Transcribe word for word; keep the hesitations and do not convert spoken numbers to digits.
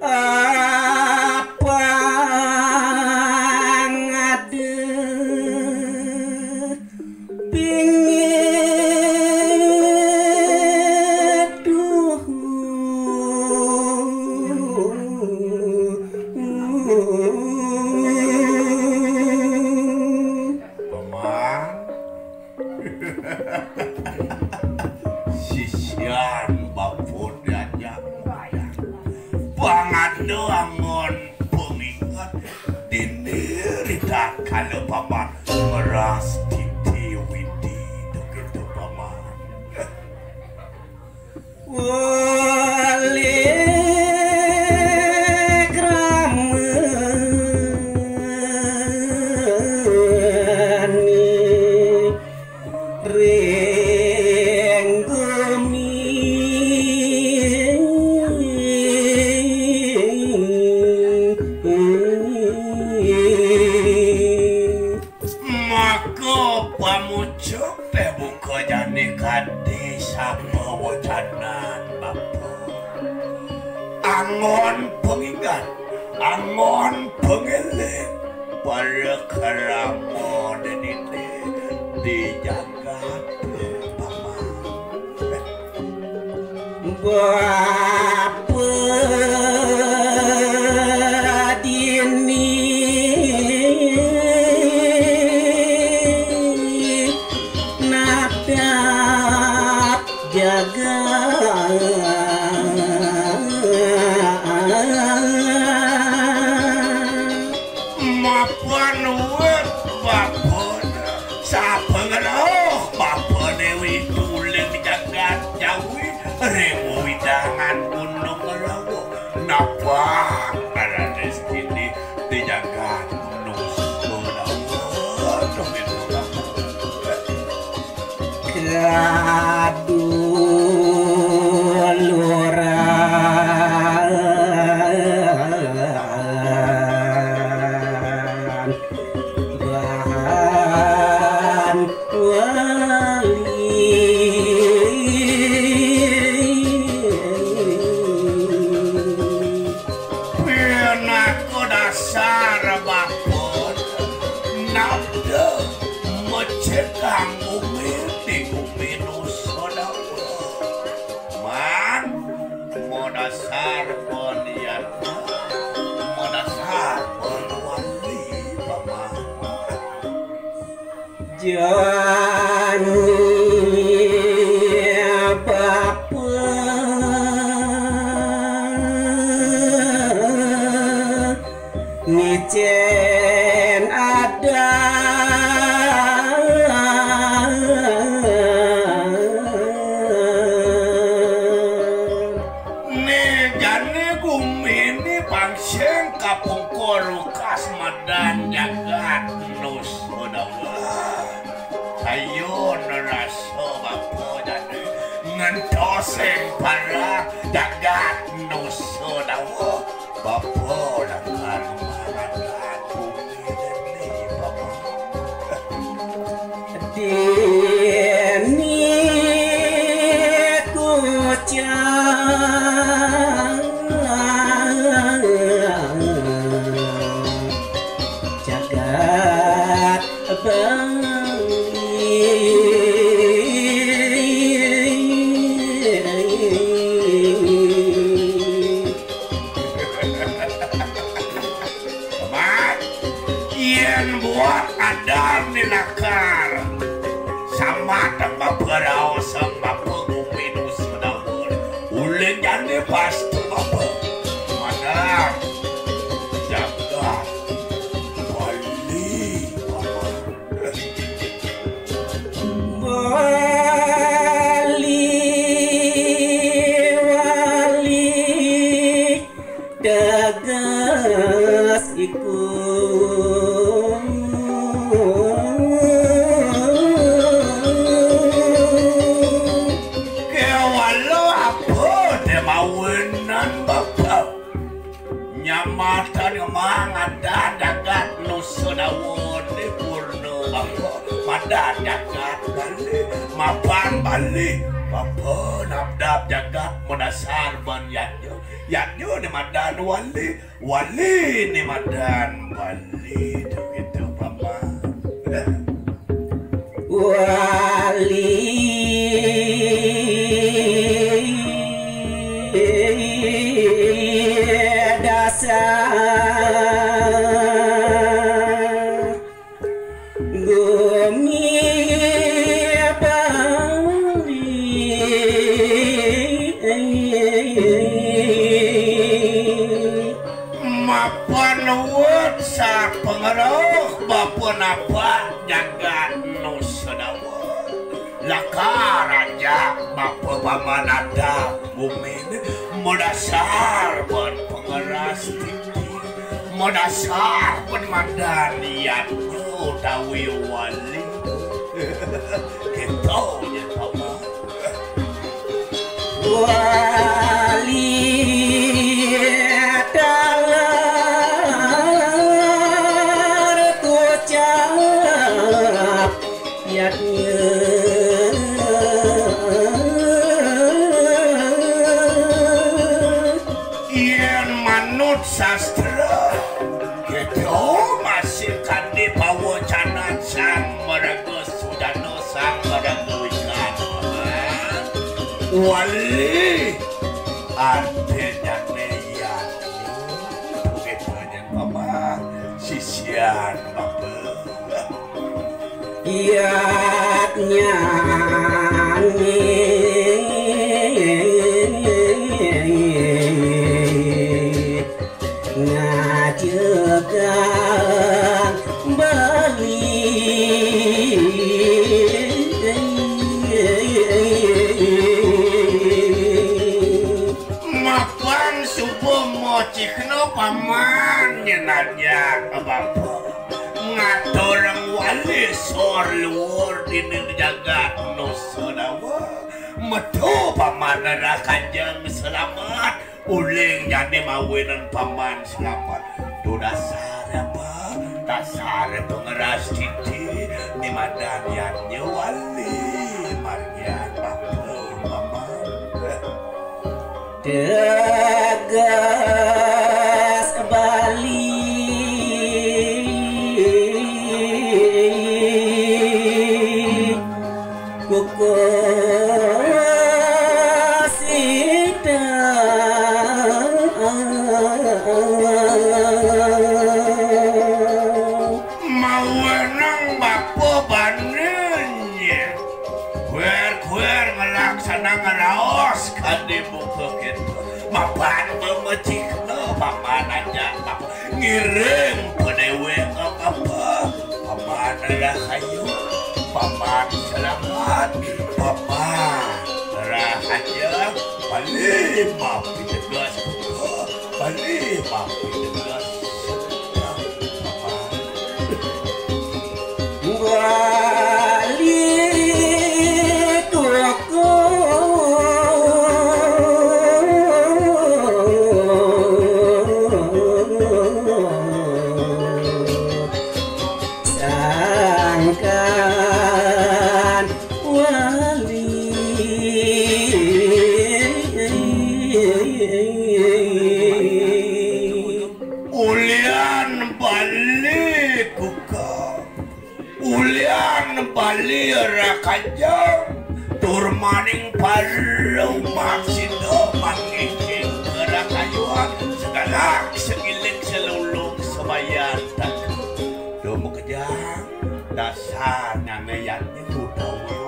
Apa ngadeg pingeduh. Paman. Sisian bapa diajak mayang. Panganda angon panginget dini ritatkala paman meras titi widi, begitu paman. Oleh kramani ring gumi. Maka pamucuk teh buka jani kadi sapa wecanan bapa. Angon panginget, angon pangeling, para krama dini di jagat paman. Bapa dini nadap jagat. Mapan wit bapa, sapangrauh bapa Déwi tuling jagat Jawi, ring wewidangan Gunung Rawa. Napa ngaran Restini di jagat Nusa Dawa? Dongeng. Kaduluran bahan wali. Pinaka dasar bapa nabda mecekang bumi di bumi Nusa Dawa. Man, madasar paniat, madasar pawali, paman. Jani bapa ngicén adat. Né jani gumi né pang sing kapungkur lukas madan jagat Nusa Dawa. Ayo nerasa bapa jani ngentos sing parah jagat Nusa Dawa. Bapa lakar mangadan bumi dini, bapa. Dini kucang jagat Bali. Mat, yén buat adan di lakar, sambat bapa raos, bapa gumi Nusa Dawa. Ulin jani pasti bapa. Madan jagat Bali, bapa. Bali, wali, tegas iku. Kéwala apa dé mawinan bapa? Nyamatan mangadan jagat Nusa Dawa dipurna bapa. Madan jagat Bali, mapan Bali, bapa nabdab jagat madasar ban yadnya. Yatnya ni madan wali, wali ni madan bali, tu gitu, Paman. Wali dasar gumi bali. Mapan wut sa pengeruh bapa napa jagat Nusa Dawa. Lakar aja bapa paman ada bumi ni madasar ban pengeras tinggi. Madasar ban madan yatnya utawi wali. Kita nya, Paman. Wali talar kucap yatnya. Yén manut sastra, kita masih kadi pawacanan Sang Maraga Sudana, Sang Maraga Wikana. Wali artinya yatnya. Begitu nya, Paman. Sisian bapa. Yatnya ni ngajegang bali. Mapan suba mocikna paman nyenanya bapa. Ngaturang wali sor luur dini jagat Nusa Dawa. Metu paman rah kajeng selamat. Uling jani mawinan paman selamat. Tu dasar apa? Dasar pengeras titi ni madan yatnya wali margian bapa paman. Tegas bali kukusita. Mawenang bapa banenya. Kuer-kuer ngelaksanang raos kadi buka kita. Mapan mamecikna, paman aja, paman ngiring padéwék ka apa? Paman rahayu, paman selamat, paman rahaja, bali mapitegas buka, bali mapitegas. Bali kuku sangkan wali. Ulian bali kuka, ulian bali rakajang, tur maning parumah sida manggiting karakayuan, segalak segilik selulung sebayan tak. Duh makejang, dasar nyane yatnya utawi